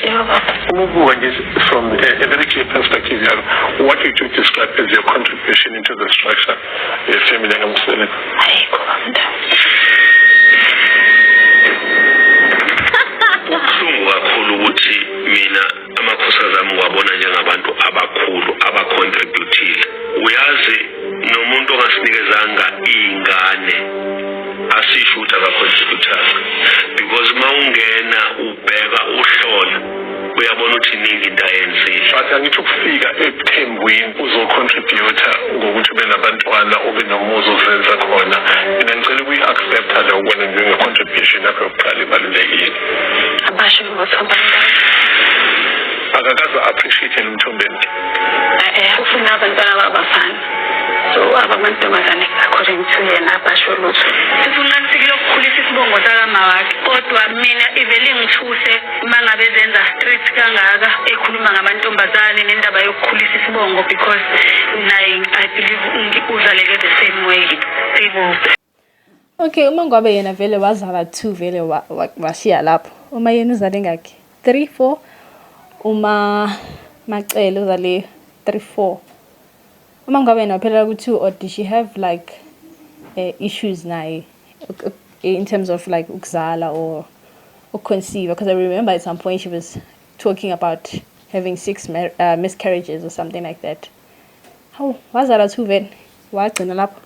Yebo baba. Uma ubuka nje from a very clear perspective yakho, what would you describe as your contribution into the structure ye-family yakaMseleku? Ayikho bamnta. Kubuhlungu kakhulu ukuthi mina amakhosikazi ami ngiwabona njengabantu abakhulu abacontributile. Uyazi, nomuntu ongasinikezanga iy'ngane asisho ukuthi akacontributanga, because uma ungena ubheka uhlola, uyabona ukuthi iningi into ayenzile. But angithi ukufika ebuthembweni uzocontributa ngokuthi ube nabantwana, ube nomuzi ozenza khona. Mina ngicela ukuyi-accepta leyo kubona njenge-contribution yakho yokuqala ibalulekile. Abasho lutho bamnta. Akakaze appreciate yena uMthombeni? Eh, ufuna abantwana babafana. So abamantombazane, according to yena, abasho lutho. Usunqanisekile ukukhulisa isibongo sakama wakhe, kodwa mina ivele ingithuse uma ngabe zenza street kangaka, ekhuluma ngamantombazane nendaba yokukhulisa isibongo, because naye I believe uzaleke the same way. Ibo. Okay, uma ngabe yena vele wazala two, vele washiya lapho. Uma yena uzale ngakhi? 3 4. Uma Macele uzale 3 4. Uma ngabe yena waphelela ku-2, or did she have like issues naye in terms of like ukuzala or ukuconceive? Because I remember at some point she was talking about having six miscarriages or something like that. Hawu, wazala two vele. Wagcina lapho.